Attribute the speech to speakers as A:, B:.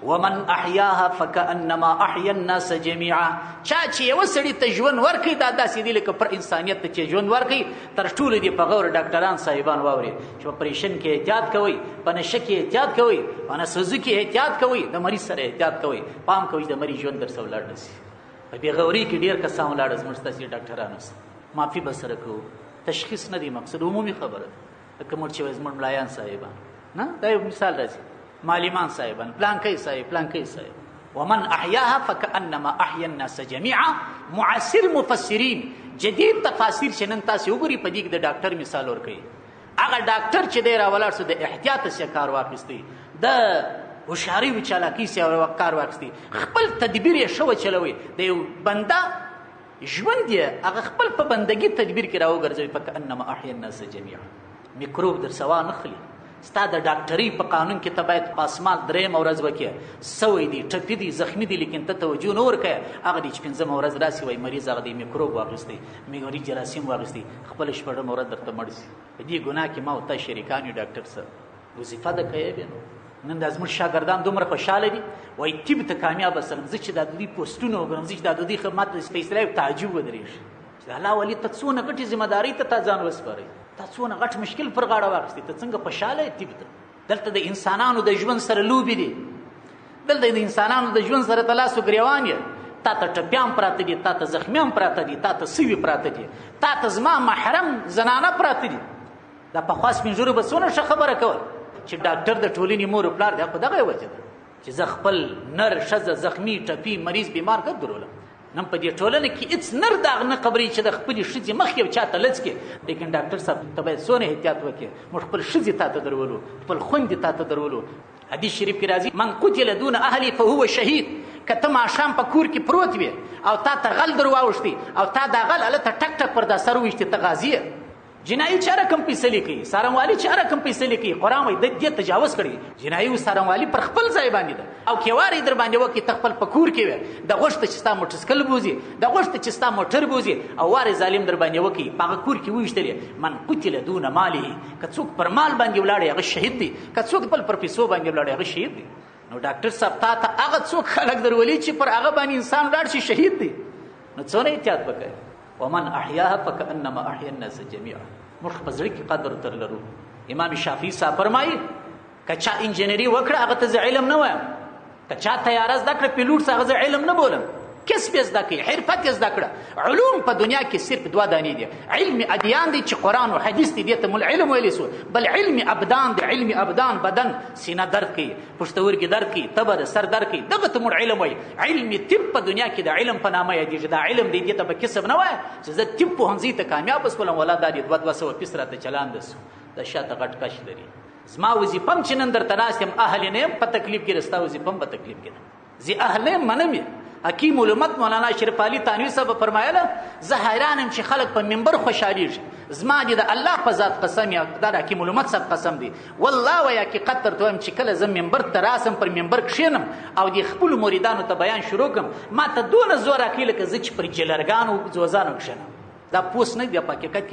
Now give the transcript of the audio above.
A: ومن احیاها فکأنما احیا الناس جميعا. چا چې یو سړي ته ژوند ورکړي، دا داسې دی لکه پر انسانیت ته چې ژوند ورکړي. تر ټولو دې په غور ډاکټران صاحبان واوري چې په پریشن کې احتیاط کوئ، په نشه کې احتیاط کوئ، په نسوځو کې احتیاط کوئ، د مریض سره احتیاط کوئ، پام کوئ چې د مریض ژوند درسره ولاړ نه شي. په بېغورۍ کې ډېر کسان ولاړ زموږ ستاسې ډاکټرانو سره. معافي به سره کوو، تشخیص نه دی مقصد، عمومي خبره ده. لکه موږ چې وایي زموږ ملایان صاحبان نه، دا یو مثال راځي، معلمان صاحبان، پلانکی صاحب، پلانکی صاحب. ومن احیاها فکأنما احیا الناس جميعا. معاصر مفسرین، جدید تفاسیر چې نن تاسې وګورئ، په دې کې د ډاکټر مثال ورکوي. هغه ډاکټر چې دی راولاړ سو، د احتیاط څخه کار واخیستی، د هوښیارۍ و چالاکۍ څخه کار واخیستی، خپل تدبیر یې ښه وچلوی، د یو بنده ژوند یې هغه خپل په بندګي تدبیر کې راوګرځوي. فکأنما احیا الناس جميعا. میکروب در سوا نخلي. ستا د ډاکټرۍ په قانون کې ته باید پاسمال درېیمه ورځ وکړې، سوی دی، ټپي دی، زخمي دی، لیکن ته توجه نه ورکوې. هغه دی چې پنځمه ورځ راسي، وایي مریض هغه دی میکروب واخیستی، مریض جراثیم واخیستی، خپله شپږمه ورځ درته مړ سي. په دې ګناه کې ما او تا شریکان یو. ډاکټر صاحب وظیفه ده کوې بیا. نو نن دا زموږ شاګردان دومره خوشحاله دي، وایي طب ته کامیابه سلم. زه چې دا د دوی پوسټونه وګورم، زه چې دا د دوی خدمت په اصطلاح تعجب ودرېږي چې الله ولي ته څونه غټې ذمه دارۍ ته تا ځان وسپارئ، تا څونه غټ مشکل پر غاړه واخیستی، ته څنګه خوشحاله یې طب ته. دلته د انسانانو د ژوند سره لوبې دي، دلته د انسانانو د ژوند سره ته لاس و ګرېوان یې. تا ته ټپیان پراته دي، تا ته زخمیان پراته دي، تا ته سوي پراته دي، تا ته زما محرم زنانه پراته دي. دا پخوا سپین ږیرو به څونه ښه خبره کول چې ډاکټر د ټولنې مور او پلار دی. خو دغه یې وجه ده چې زه خپل نر ښځه زخمی ټپي مریض بیمار ګرد درولم. نن په دې ټولنه کې هېڅ نر دغه نه خبرېږي چې د خپلې ښځې مخ یو چاته لڅ کړي. لیکن ډاکټر صاحب ته باید څونه احتیاط وکړي. موږ خپل ښځې تا ته درولو، خپل خویندې تا ته درولو. حدیث شریف کې راځي من قتل دون اهلی فهو شهید. که ته ماښام په کور کې پروت وې او تا ته غل در واوښتی او تا دا غل هلته ټک ټک پر دا سر وویشتی، ته غازي یې. جنایي چا رقم فیصلې کوي، څارنوالي چا رقم فیصلې کوي. قرآن وایي د دې تجاوز کړی. جنایي او څارنوالي پر خپل ځای باندې ده او کیوارې در باندې وکړي، ته خپل په کور کې وې، د غوښته چې ستا موټرسایکل بوځي، د غوښته چې ستا موټر بوځي او وارې ظالم در باندې وکړي، په هغه کور کې وویشتلې. من قتل دون ماله، که څوک پر مال باندې ولاړی هغه شهید دی، که څوک بل پر پیسو باندې ولاړی هغه شهید دی. نو ډاکټر صاحب تا ته هغه څوک خلک درولي چې پر هغه باندې انسان ولاړ شي شهید دی. نو څونه احتیاط وکړئ. ومن احیاها فکأنما احیا الناس جميعا. موږ په زړه کې قدر تر لرو. امام شافعي صاحب فرمایي که چا انجینری وکړه هغه ته زه علم نه وایم، که چا طیاره زده کړه پیلوټ هغه زه علم نه بولم. کسب یې زده کړي، حرفت یې زده کړه. علوم په دنیا کې صرف دوه دانې دي، علم ادیان دی چې قرآن او حدیث دی، دې ته موږ علم ویلی سو، بل علم ابدان دی. علم ابدان بدن سینه درد کوي، پښتورګي درد کوي، تبه ده، سر درد کوي، دغه ته موږ علم وایي. علم طب په دنیا کې د علم په نامه یادېږي. دا علم دی، دې ته به کسب نه وایي چې زه طب پوهنځي ته کامیاب سولم، ولا دا دې دوه دوه سوه فیس راته چلان ده سو، دا شاته غټ کش لري. زما وظیفه هم چې نن درته ناست یم اهل نه یم، په تکلیف کې ده، ستا وظیفه هم په تکلیف کې ده. زه اهل نه یم منم یې. حکیم الامت مولانا اشرف علي تانوي صاحب فرمایله زه حیران یم چې خلک په منبر خوشحالېږي. زما دې د الله په ذات قسم یا دا د حکیم الامت صاحب قسم دی، والله وایي حقیقت درته وایم چې کله زه منبر ته راسم، پر منبر کښېنم او دې خپلو مریدانو ته بیان شروع کړم، ما ته دونه زور راکوي لکه زه چې پر جلرګانو ځوځانو کښېنم. دا پوس نه دی، په حقیقت کې